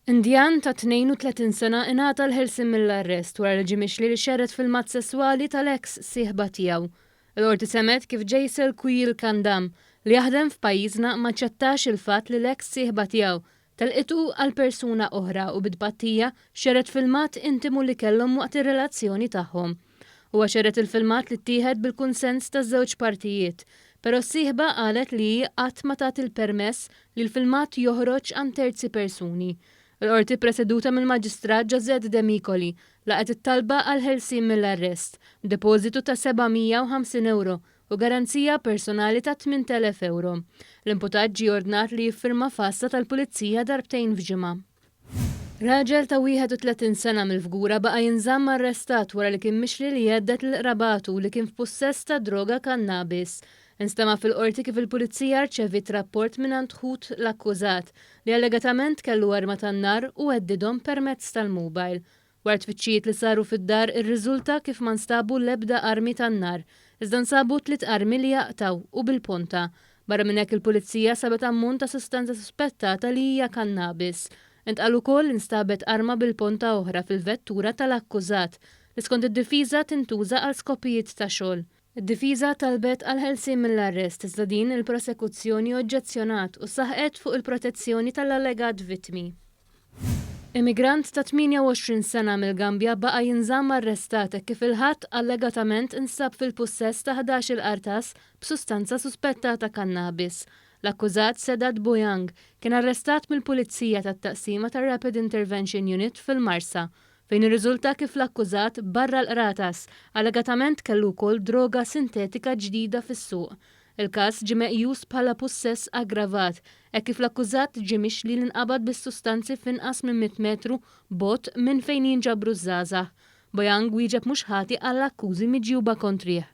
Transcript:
Indjan ta' 32 sena ingħata l-ħelsien mill-arrest wara li ġie mixli li xerred filmat sesswali tal-eks sieħba tiegħu. Il-Qorti semgħet kif Jaisel Kuyil Kandam, li jaħdem f'pajjiżna ma aċċettax il-fatt li l-eks sieħba tiegħu telqitu għal persuna oħra u bi tpattija xerred filmat intimu li kellhom waqt ir-relazzjoni tagħhom. Huwa xerred il-filmat li ttieħed bil-kunsens taż-żewġ partijiet, però s-sieħba qalet li hi qatt ma tat il-permess li l-filmat joħroġ għand terzi persuni. Il-Qorti ppreseduta mill-Maġistrat Josette Demicoli laqgħet it-talba għall-ħelsien mill-arrest, b'depożitu ta' 750 ewro u garanzija personali ta' 8,000 ewro. L-imputat ġie ordnat li jiffirma f'għassa tal-Pulizija darbtejn f'ġimgħa. Raġel ta' 31 sena mill-Fgura baqa' jinżamm arrestat wara li kien mixli li hedded lil qrabatu li kien f'pussess ta' droga kannabis. Instema' fil-Qorti kif il-Pulizija rċeviet rapport mingħand ħut l-akkużat li allegatament kellu arma tan-nar u heddidhom permezz tal-mobile. Wara tfittxijiet li saru fid-dar irriżulta kif ma nstabu l-ebda armi tan-nar, iżda nsabu tliet armi li jaqtgħu u bil-ponta. Barra minn hekk il-Pulizija sabet ammont ta' sustanza suspettata li hija kannabis. Intqal ukoll li nstabet arma bil-ponta oħra fil-vettura tal-akkużat, li skont id-difiża tintuża għal skopijiet ta' xogħol. Id-difiża talbet għall-ħelsien mill-arrest iżda din il-prosekuzzjoni oġġezzjonat u saħqet fuq il-protezzjoni tal-allegat vittmi. Immigrant ta' 28 sena mill-Gambja baqa' jinżamm arrestat hekk kif il-Ħadd allegatament instab fil-pussess ta' 11-il qartas b'sustanza suspettata kannabis. L-akkużat Sedat Bojang kien arrestat mill-Pulizija tat-Taqsima tar-Rapid Intervention Unit fil-Marsa fejn irriżulta kif l-akkużat barra l-qratas, allegatament kellu wkoll droga sintetika ġdida fis-suq. Il-każ ġie meqjus bħala pussess aggravat, hekk kif l-akkużat ġie mixli li nqabad bis-sustanzi f'inqas minn mitt metru bogħod minn fejn jinġabru ż-żgħażagħ. Boyang wieġeb mhux ħati għall-akkużi miġjuba kontrih.